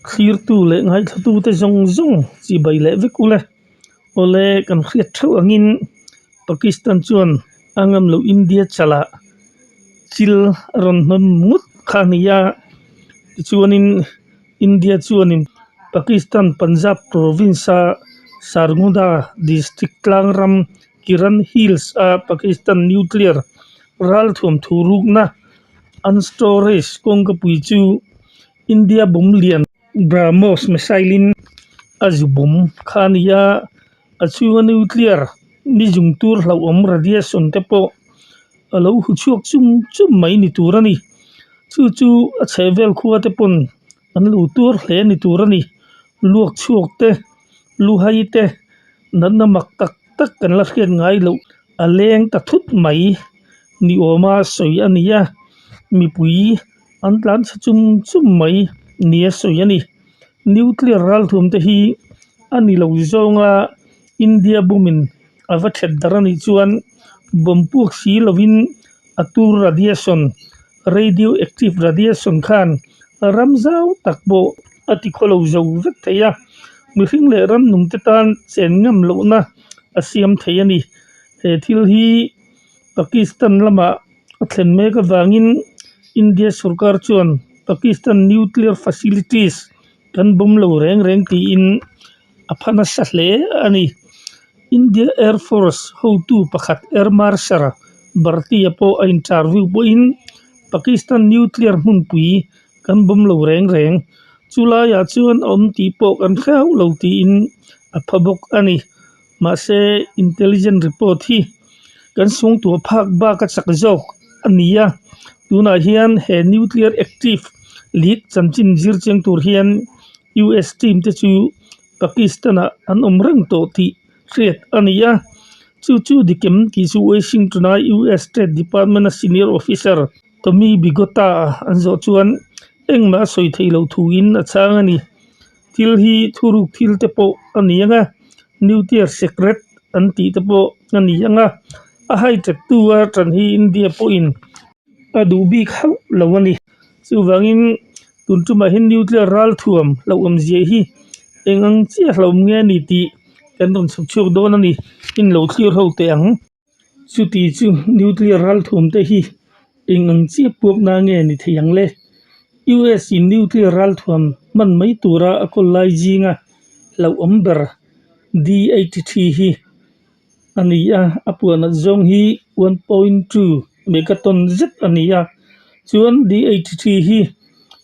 Thlirtu leh ngaithlatute zawng zawng chibai leh vek ule. Awle kan hriat theuh angin Pakistan chuan a ngam loh India chalah chil a rawn hnawm ngut kha a ni a. Tichuanin India chuanin Pakistan Punjab province-a Sargodha district tlang ram Kiran Hills-a Pakistan nuclear ralthuam thu rukna an storage kawngkapui chu India bomb lian BrahMos missile in a zu bomb kha a ni a, a chhunga nuclear ni zung tur hlauhawm radiation te pawh a lo hu chhuak chum chum mai ni tur a ni. Chu chu a chhehvel khua te pawn an lo tuar hle ni tur a ni. Luak chhuak te, luhai te, natna mak tak tak kan la hriat ngai loh a leng ta thut mai ni awma sawi a ni a, mipui. An tlan chhe chum chum mai ni a sawi a ni. Nuclear ralthuam te hi a ni lo zawnga India bumin a va that darh a nih chuan bomb puak si lovin a tur radiation, radio active radiation khan ram zau tak pawh a ti khawlo zo vek thei a, mihring leh ramnung te tan chen ngam lohna a siam thei a ni. He thil hi Pakistan lamah a thlen mek avangin India sorkar chuan Pakistan nuclear facilities kan bomb lo reng reng tiin a pha nasa hle a ni. India Air Force hotu pakhat Air Marshal Bharti-a pawh a interview pawhin Pakistan nuclear hmunpui kan bomb lo reng reng chu laiah chuan a awm tih pawh kan hre hauh lo tiin a pha bawk a ni. Mahse intelligent report hi kan sungtuah phak bak a chak zawk a ni a, tunah hian he nuclear active leak chanchin zir chiang tur hian US team te chu Pakistan ah an awm reng tawh tih hriat a ni a, chu chu dikem tih chu Washington a US State Department a senior officer Tommy Bigota an zawh chuan engmah a sawi theih loh thuin a chhang a ni. Thil hi thuruk thil te pawh a ni ang a, nuclear secret an tih te pawh a ni ang a, a hai chat tu a tan hi India pawhin a duh bik hauh lo a ni. Chuvangin tun tumah hian nuclear ralthuam hlauhawm zia hi eng ang chiah hlauhawm nge a ni tih kan rawn chhuk chhuak dawn a ni, in lo thlir ho teh ang. Chuti chu nuclear ralthuam te hi eng ang chiah puak na nge ni thei ang le? US in nuclear ralthuam hman mai tura a kawl lai zinga hlauhawm ber D-83 hi a ni a, a puan at zawng hi 1.2 megaton zet a ni a, chuan D-83 hi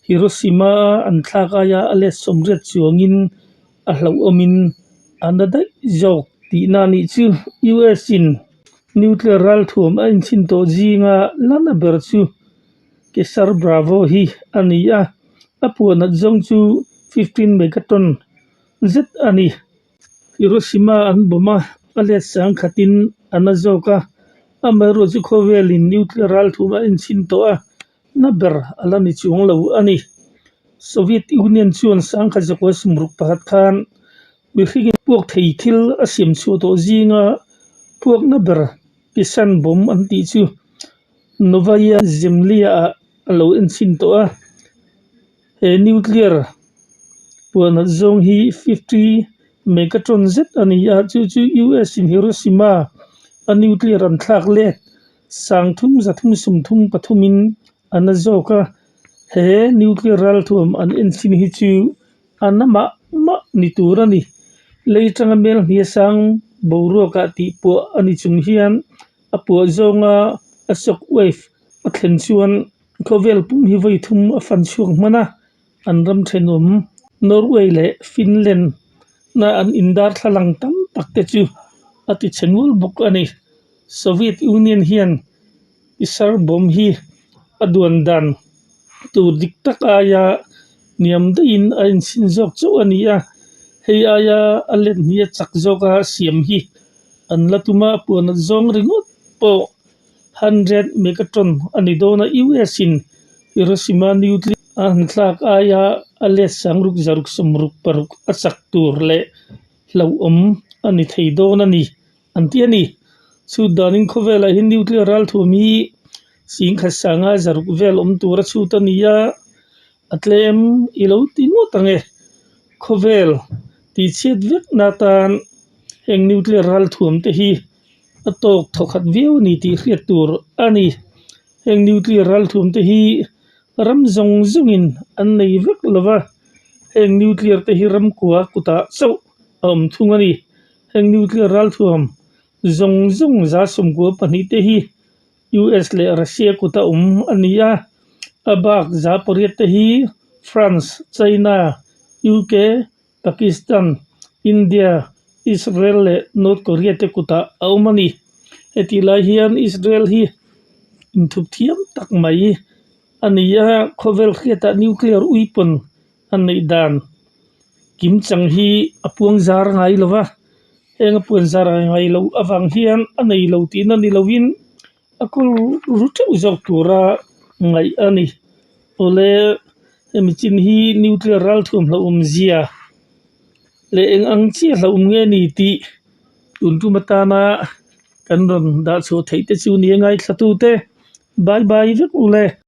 Hiroshima a an thlak aia a let 80 chuangin a hlauhawmin a na daih zawk tihna a nih chu. US in nuclear ralthuam a inchhin tawh zinga la na ber chu Kesar Bravo hi a ni a, a puanat zawng chu 15 megaton zet a ni. Hiroshima an bomb a, a let sang khatin a na zawk a, amaherawhchu khawvelin nuclear ralthuam a inchhin tawh a, Na ber a la ni chuang lo a ni. Soviet Union chuan sangkhat zakua sumruk pakhat khan mihringin puak thei thil a siam chhuah tawh zinga puakna ber Kisan bomb an tih chu Novaya Zemlya-ah a lo enchhin tawh a. He nuclear puanat zawng hi 50 megaton zet a ni a, chu chu US in Hiroshima a nuclear an thlak let Sangthum zathum sumthum pathumin a na zawk a, he nuclear ralthuam an enchhin hi chu a na mah mah ni tur a ni. Lei atanga mel hnia sang boruakah tih puah a ni chung hian a puah zawnga a shock wave a thlen chuan khawvel pum hi vawi thum a fan chhuak hman a, an ram thenawm Norway leh Finland na an indar thlalang tam tak te chu a ti chhe nual bawk a ni. Soviet Union hian Isar bomb hi a duan dan tur dik tak aia hniam daihin a inchhin zawk chauh a ni a, hei aia a let hnih a chak zawka siam hi an la tum a, puan at zawng ringawt pawh 100 megaton a ni dawn a, US in Hiroshima nuclear a han thlak aia a let sangruk zaruk sawmruk paruk a chak tur leh hlauhawm a ni thei dawn a ni. An ti a ni. Chhut danin khawvelah hian nuclear ralthuam hi singkhat sanga zaruk vel awm tura chhut a ni a, a tlem i lo ti ngawt phawt ange. Khawvel tihchhiat vek na atan heng nuclear ralthuam te hi a tawk thawkhat viau a ni tih hriat tur a ni. Heng nuclear ralthuam te hi ram zawng zawngin an nei vek lo va, heng nuclear te hi ramkua kutah chauh a awm thung a ni. Heng nuclear ralthuam zawng zawng 92 te hi U_S leh Russia kuta awm a ni a, a bak 800 te hi France, China, U_K, Pakistan, India, Israel leh North Korea te kutah a awm a ni. Hetih lai hian Israel hi inthup thiam tak mai a ni a, khawvel hriatah nuclear weapon a neih dan kim chang hi a puang zar ngai lo va, heng a puan zar ngai loh avang hian a nei lo tihna ni lovin a kawl ru teuh zawk tura ngaih a ni. Awle hemi chin hi nuclear ralthuam hlauhawm zia leh eng ang chiah hlauhawm nge ni tih tun tum atana kan rawn dah chhuah theih te chu ni a ngaithla tute bye bye vek ule.